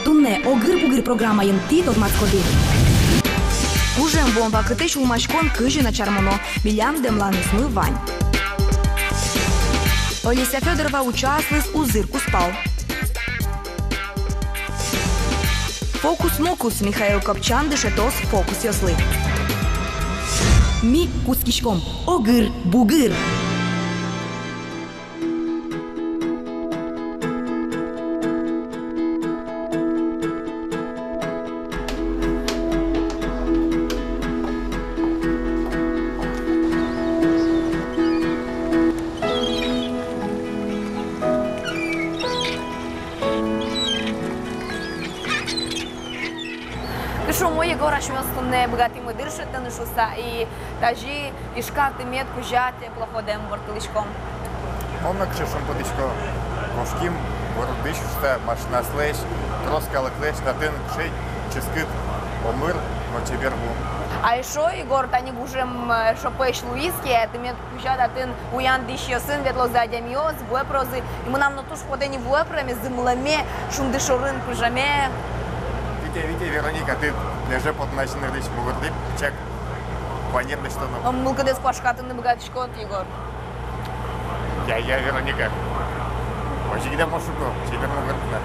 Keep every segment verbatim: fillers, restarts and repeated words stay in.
Туннэ «Огыр-бугыр» программаын тӥ тодматскоды: гужем вуон вакытэ сюлмаськон кызьы начармоно, милям дэмланъёсмы вань. Олеся Фёдорова утча аслыз узыр кузпал. «Фокус-мокус», Михаил Копчан дышетоз фокусъёслы. Ми кутскиськом. Огыр-бугыр. Кышомо, Егор, асьмеос туннэ быгатӥмы дыр шедьтыны шуыса, и тазьы Ижкарты мед кузя теплоходэн ворттылӥськом. Мон но кыӵе шумпотӥсько, кошким городысь шуыса машинаослэсь, трос калыклэсь, татын кыӵе ческыт омыр но чебер лу. А эшшо, Егор, тани гужем, э, шопысь луиз ке, тӥ мед кузя татын уян дӥсьёсын ветлозы адямиос, вуэ пырозы. И мынам но туж потэ ни вуэ пыреме, зымлэме, шунды шорын пыжеме. Вите, вите, Вероника, тӥ лэзе потон ачим нырысь мугордӥ пичак ванер лэсьтоно. Мылкыдэз куашкатыны быгатӥськод, Егор. Я, я, Вероника. Озьы ик да мон шуко, чебер мугордӥ на.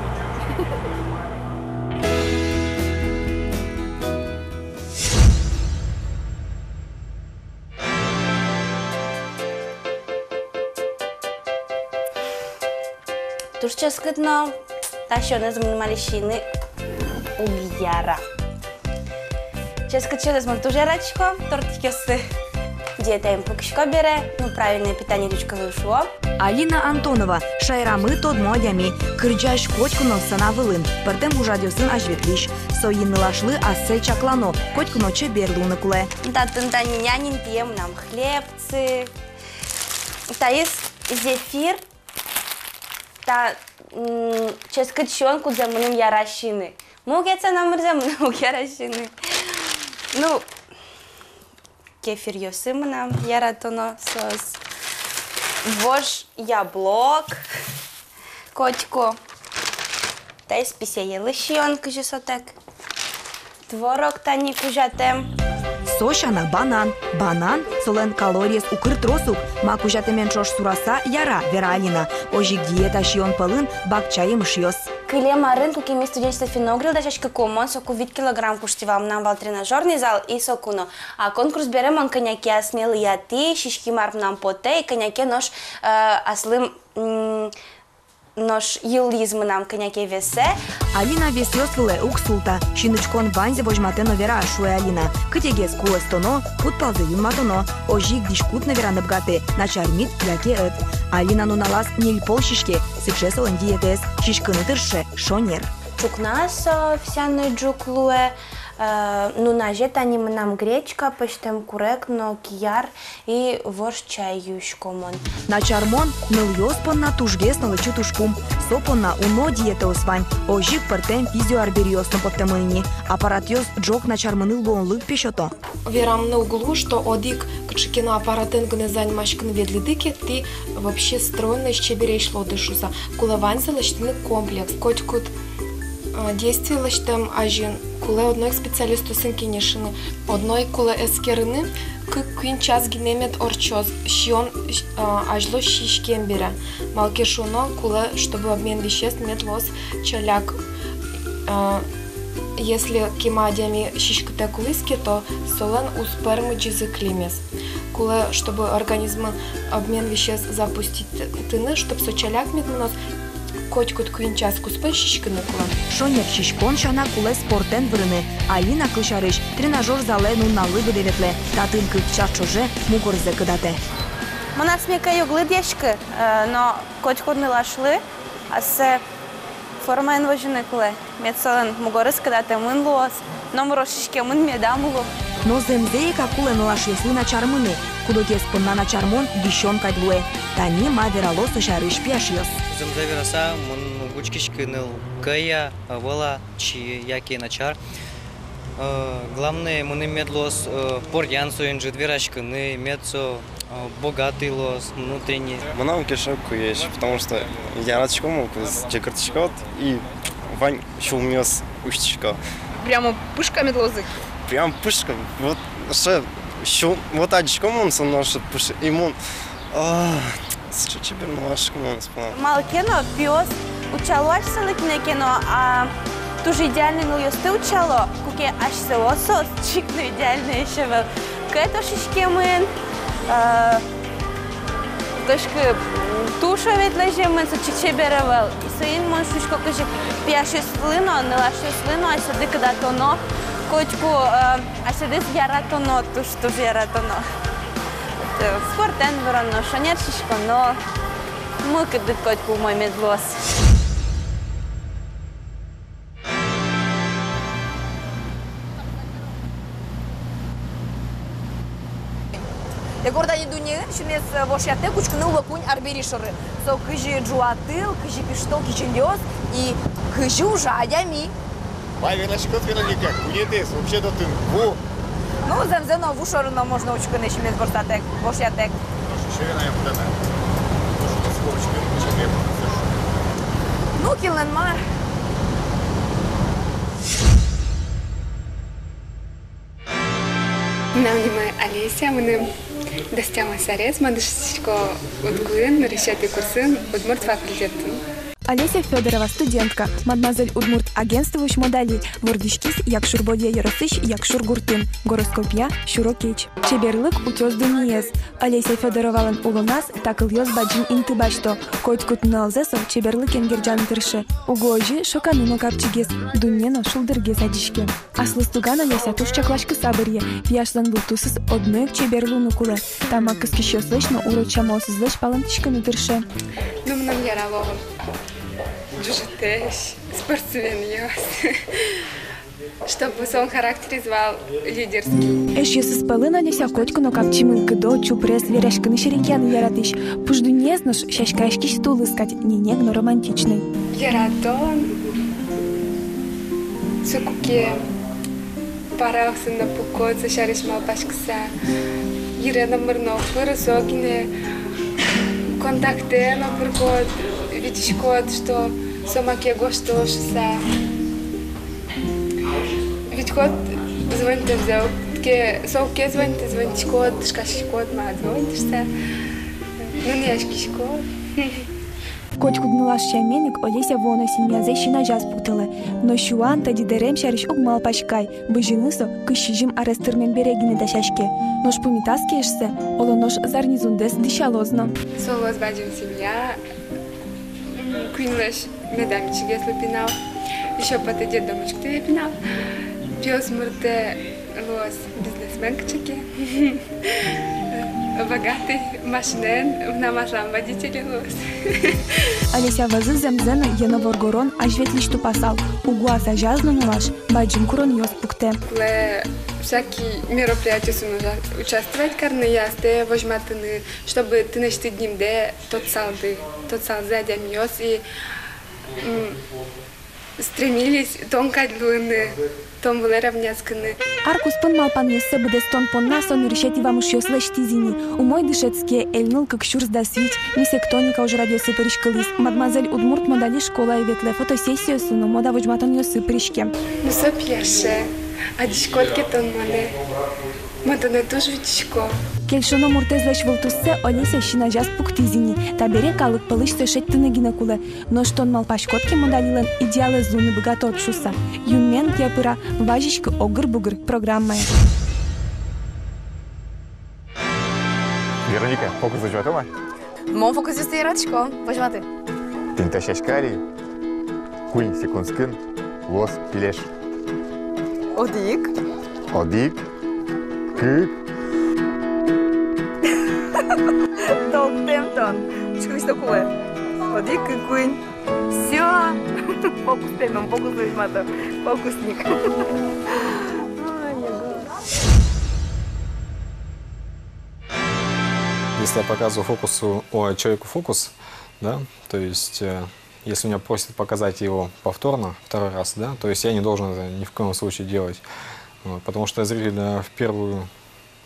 Туж ческыт но, та сиёнэз мыным али сиыны уг яра. Ческыт сиёнэз мон туж яратӥсько, тортикъёсты. Диетаын пукисько бере, ну, правильное питание ӟуч кылын шуо. Алина Антонова — шаерамы тодмо адями, кырӟась котьку но сцена вылын, пӧртэм ужрадъёсын азьветлӥсь. Соин нылашлы ассэ чаклано, котьку но чебер луыны кулэ. Татын тани нянь интые мынам хлебцы. Таиз зефир, та, м, ческыт сиён, кудзэ мыным яра сиыны. Мукетсэ номырзэ мыным уг яра сиыны. Ну, кефиръёсы мынам яратоно соос. Вож яблок котьку. Таиз писэелы сиён, кызьы сотэк. Творог тани кузятэм. Со сяна банан. Банан, солэн калориез укыр трос ук, ма кузятэмен ӵош сураса, яра, вера Алина. Озьы ик диета сиён пӧлын бакча емышъёс. Кылем арын, куке ми студенчество «Финогрил» дасяськыкумы, мон соку вить килограмм куштӥ вал, мынам вал тренажёрный зал и соку но. А конкурс бере мон кӧня ке асме лыятӥ, сиськи мар мынам потэ, и кӧня ке нош, э, аслым, м, нош йылӥз мынам кӧня ке весэ. Алина весъёс вылэ уг султа, синучкон ваньзэ возьматэ но вера, шуэ Алина. Кытӥгес кулэстоно, пуд палзэ юнматоно, озьы ик дӥськут но вераны быгатэ, начармид яке ӧд. Алина нуналаз ньыль пол сиське, сыӵе солэн диетаез, сиськыны тырше шонер. Ӵукна со овсяной ӝук луэ, э, нуназе тани мынам гречка, пӧзьтэм курег но кияр и вож чай юисько мон. Начармон нылъёс понна тужгес но лэчыт ужпум. Со понна уно диетаос вань, озьы ик пӧртэм физиоарбериос но поттэмын ини. Аппаратъёс ӝог начармыны луонлык, пе, сёто. Верамын уг луы, что одӥг кыӵе ке но аппаратэн гинэ занимаськыны ветлӥды ке, тӥ вообще стройной, чебересь луоды шуыса. Кулэ ваньзэ лэсьтыны комплекс. Котькуд, а, действие лэсьтэм азьын кулэ одно ик специалистосын кенешыны, одно ик кулэ эскерыны, кык-куинь час гинэ мед ортчоз сиён, а, азьло сиськем бере. Малы ке шуоно, кулэ, чтобы обмен веществ мед луоз ӵаляк. А, если кема адями сиськытэк улӥз ке, то солэн уз пӧрмы ӟизы климес. Кулэ, чтобы организмын обмен веществ запуститьтыны, чтоб со ӵаляк мед мыноз, котькуд куинь час куспын сиськыны кулэ. Шонер сиськон сяна кулэ спортэн вырыны. Алина, кылсярысь, тренажёр залэ нуналлы быдэ ветлэ, татын кык час ӵоже мугорзэ кыдатэ. Мон асме кӧй уг лыдъяськы, э, но котькуд нылашлы ассэ формаен возьыны кулэ. Мед солэн мугорыз кыдатэмын луоз, номыр ортчиськемын медам лу. Но зэмзэ ик-а кулэ нылашъёслы начармыны? Куд-огез понна начармон дӥсён кадь луэ. Тани ма верало со сярысь пияшъёс. Зэмзэ вераса, мон уг учкиськы, ныл кӧй-а, ӧвӧл-а, чи яке начар. Э, главное, мыным мед луоз, э, поръян соин ӝыт вераськыны, мед со, э, богатый луоз внутренне. Мынам кельше куесь, потому что яратӥсько мон, кудӥз чакыртӥськод и Вань сюлмиос усьтӥсько. Прямо пышка мед луозы. Прям пышка. Вот, сыӵе сюл-, вот адӟисько мон со, но сыӵе пыш-, и мон, а, сыӵе чебер нылаш ке мон, спа. Малы ке но пиос утчало асьсэлы кинэ ке но, а, туж идеальной нылъёсты утчало, куке асьсэос соос чик но идеальноесь ӧвӧл. Кӧт ошиськемын, а, точкы, м, туж ӧвӧл лэземын, со чик чебер ӧвӧл. И соин мон шуисько, кызьы пияшъёслы но, нылашъёслы но асьсэды кыдатоно, котьку, э, асьсэдыз яратоно, туж, туж яратоно. Э, спортэн выроно, шонер сиськоно, мылкыдыд котьку умой мед луоз. Егор, тани дуннеын сюмес вошъятэк учкыны луэ куинь арбери шоры. Со кызьы ӝуатыл, кызьы пиштыло кизилиос и кызьы ужа адями. Вай, вераськод, Вероника, куинетӥез вообще-то тын ву. Ну, зэмзэ но, ву шоры но можно учкыны сюмес вошъятэк, вошъятэк. Ну, кинлэн мар. Мынам нимы Олеся, мыным дас тямыс арес, мон дышетскисько УдГУын, нырысетӥ курсын, удмурт факультетын. Олеся Фёдорова, студентка, «Мадемуазель Удмурт» агентствоысь модель, вордӥськиз Якшур-Бӧдья ёросысь Якшур гуртын, гороскопъя сюро кеч. Чеберлык утёз дуннеез. Олеся Фёдоровалэн улоназ та кылъёс бадӟым инты басьто. Котькуд нуналзэ со чеберлыкен герӟаны тырше. Уго озьы шоканы но капчигес, дунне но шулдыргес адӟиське. Аслыз туган Олеся туж чакласькыса быръе, пияшлэн вылтусыз одно ик чебер луыны кулэ. Тамак кыскисьёслэсь но урод сямъёсызлэсь палэнтӥськыны тырше. Ну, мыным ярало ӝужытэсь, спортсменъёс. Чтобы солэн характерез вал лидерский. Эшъёсыз пӧлын Олеся котьку но капчи мылкыдо, чупрес, вераськыны, серекъяны яратӥсь. Пуш дуннеез нош сяськаяськись тулыс кадь, ненег но романтичной. Яратон, со куке параосын но пукод, со сярысь малпаськыса, йыре номыр но уг пыры, со гинэ контактэ но пыркод, витиськод, что со маке гожто шуса. Витькод, звонить ӧз ке, со уг ке звонить, звонить ӧз ке, кышкаськод, ма, звонить шуса. Ну, нунаськиськод. Котькуд нылаш сямен ик Олеся вуоно семьязэ син азяз пуктылэ. Но сюан, тӧдьы-дэрем сярысь уг малпаськы ай. Бызьыны со кызь сизьым арес тырмем бере гинэ дасяське. Нош пумитаз ке эшсэ, оло нош зарни зундэс дӥсялоз но. Со луоз бадӟым семья, м, куиньлэсь медам ичигес луэ пинал, ещё потэ детдомысь кутэ пинал, пиосмуртэ луоз бизнесмен кыӵе ке. Богатый, машинаен, мынам аслам водителе луоз. Олеся вӧзы зэмзэ но йӧно воргорон азьветлӥсь тупасал, угось азяз но нылаш бадӟым куронъёс пуктэ. Кулэ всякий мероприятиосын уча-, участвовать карыны, астэ возьматыны, чтобы тынэсьтыд нимдэ тодсалды, тодсалзы адямиос и, м, стремились тон кадь луыны, тон вылэ равняскыны. Ар куспын малпанъёссэ быдэстон понна со нырысетӥ вамышъёс лэсьтӥз ини. Умой дышетске, эльныл кык сюрс дас вить, «Мисс Эктоника» ужрадъёсы пыриськылӥз, «Мадемуазель Удмурт» модали школае ветлэ, фотосессиосы но мода возьматонъёсы пыриське. Ну, со пияше, адӟиськод ке тон монэ, мон тонэ туж витисько. Кельшоно муртэзлэсь вылтуссэ Олеся син азяз пуктӥз ини. Табере калык пӧлысь сое шедьтыны гинэ кулэ. Нош тон малпаськод ке модалилэн идеалэз луыны быгатод шуса, юнме кепыра, вазиськы «Огыр-бугыр» программае. Вероника, фокус возьматом-а? Мон фокусъёсты яратӥсько, возьматы. Тӥни та сяська али куинь секундскын луоз пилеш. Одӥг. Одӥг. Кык. Толтэм тон. Учкы, кызьы со кулэ. Одӥг, кык, куинь. Всё. Фокус пе, мон фокус возьмато. Фокусник. Ой, Егор. Если я показываю фокусу, о, человеку фокус, да, то есть, э, если меня просят показать его повторно, второй раз, да, то есть я не должен это ни в коем случае делать. Вот, потому что зритель, э, в первую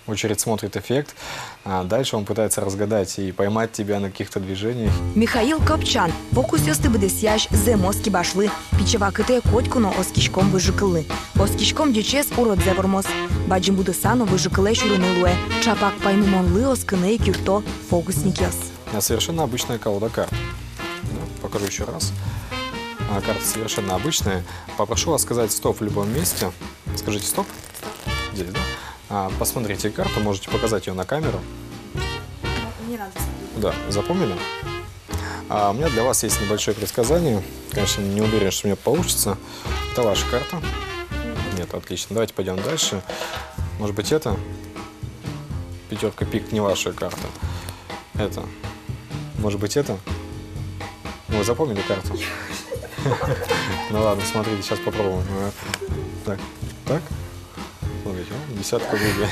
Очередь смотрит эффект, а дальше он пытается разгадать и поймать тебя на каких-то движениях. Михаил Копчан, фокусъёсты быдэсъясь зэмос кибашлы. Пичи вакытэ котьку но оскиськом выжыкыллы. Оскиськом ӟечез уродзэ вормоз. Бадӟым будыса но выжыкылэ сюрыны луэ. Чапак паймымонлы оскыны ик юртто фокусникъёс. А, совершенно обычная колода карт. Да, покажу ещё раз. А, карта совершенно обычная. Попрошу вас сказать «стоп» в любом месте. Скажите «стоп». Здесь, да? А, посмотрите карту, можете показать её на камеру. Не надо. Да, запомнили? А у меня для вас есть небольшое предсказание. Конечно, не уверен, что у меня получится. Это ваша карта? Нет, отлично. Давайте пойдём дальше. Может быть, это? Пятёрка пик не ваша карта. Это. Может быть, это? Вы запомнили карту? Ну ладно, смотрите, сейчас попробуем. Э, так, так. Смотрите, о, десятка выиграли.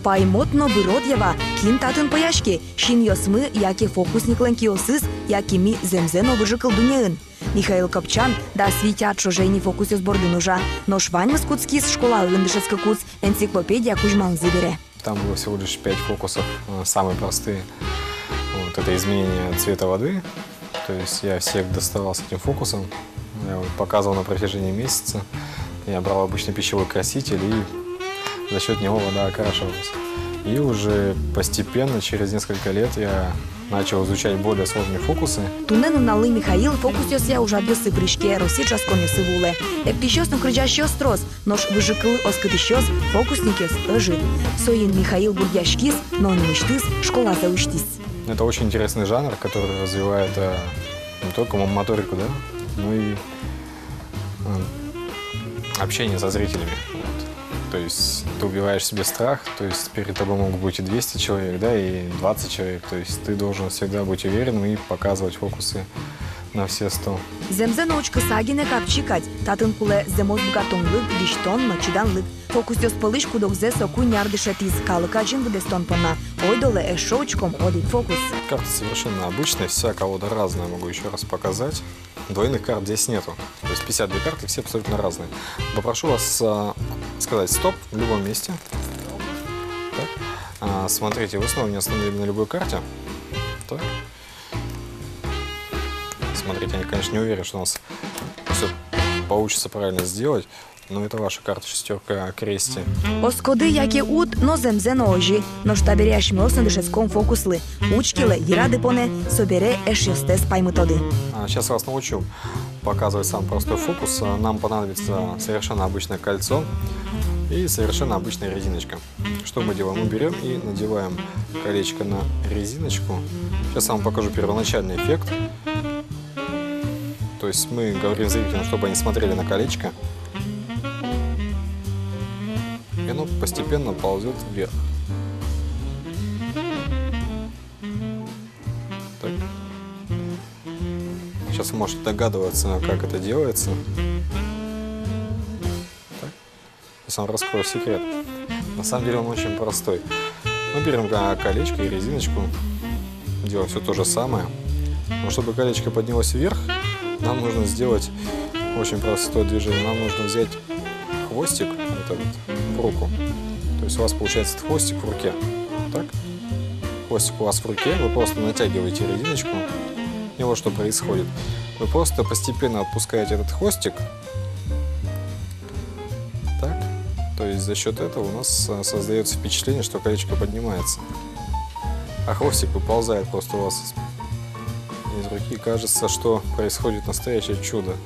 Паймод но бырод ява, кин татын пӧяське, синъёсмы яке фокусниклэн киосыз, яке ми зэмзэ но выжыкыл дуннеын. Михаил Копчан дас вить ар ӵоже ини фокусъёс бордын ужа, нош ваньмыз кутскиз школаын дышетскыкуз, энциклопедия кузьмамзы бере. Там было всего лишь пять фокусов, э, самые простые. Вот, это изменение цвета воды. То есть я всех доставал с этим фокусом. Я его показывал на протяжении месяца. Я брал обычный пищевой краситель, и за счёт него вода окрашивалась. И уже постепенно, через несколько лет, я начал изучать более сложные фокусы. Туннэ нуналлы Михаил фокусъёсъя ужрадъёсы пыриське, Россия ӵошатсконъёсы вуылэ. Эктӥсьёс но кырӟасьёс трос, нош выжыкыллы оскытӥсьёс, фокусникъёс, ӧжыт. Соин Михаил бурдъяськиз но нимысьтыз школазэ усьтӥз. Это очень интересный жанр, который развивает, э, не только мо-, моторику, да, но и, э, общение со зрителями. Вот. То есть ты убиваешь себе страх, то есть перед тобой могут быть и двести человек, да, и двадцать человек. То есть ты должен всегда быть уверенным и показывать фокусы на все сто. Зэмзэ но учкыса гинэ капчи кадь, татын кулэ зэмос быгатонлык, дӥсьтон но чиданлык. Фокусъёс пӧлысь куд-огзэ соку ини ар дышетӥз, калык азьын быдэстон понна. Ойдолэ эшшо учком одӥг фокус. Карта совершенно обычная, вся колода разная, могу ещё раз показать. Двойных карт здесь нету. То есть пятьдесят две карты, все абсолютно разные. Попрошу вас, а, сказать «стоп» в любом месте. Так. А, смотрите, вы снова меня остановили на любой карте. Так. Смотрите, я, конечно, не уверен, что у нас всё получится правильно сделать. Но это ваша карта, шестёрка крести. Оскоды яке уд, но зэмзэ но озьы. Нош табере асьмеос но дышетском фокуслы. Учкелэ, йырады понэ, собере эшъёстэс паймытоды. А, сейчас вас научу показывать самый простой фокус. А, нам понадобится совершенно обычное кольцо и совершенно обычная резиночка. Что мы делаем? Мы берём и надеваем колечко на резиночку. Сейчас я вам покажу первоначальный эффект. То есть мы говорим зрителям, чтобы они смотрели на колечко. И оно постепенно ползёт вверх. Так. Сейчас вы можете догадываться, как это делается. Так. Сейчас я вам раскрою секрет. На самом деле он очень простой. Мы берём, а, колечко и резиночку, делаем всё то же самое. Но чтобы колечко поднялось вверх, нам нужно сделать очень простое движение. Нам нужно взять хвостик вот этот в руку. То есть у вас получается этот хвостик в руке. Так? Хвостик у вас в руке, вы просто натягиваете резиночку. И вот что происходит. Вы просто постепенно отпускаете этот хвостик. Так? То есть за счёт этого у нас, а, создаётся впечатление, что колечко поднимается. А хвостик выползает просто у вас из, из руки. Кажется, что происходит настоящее чудо.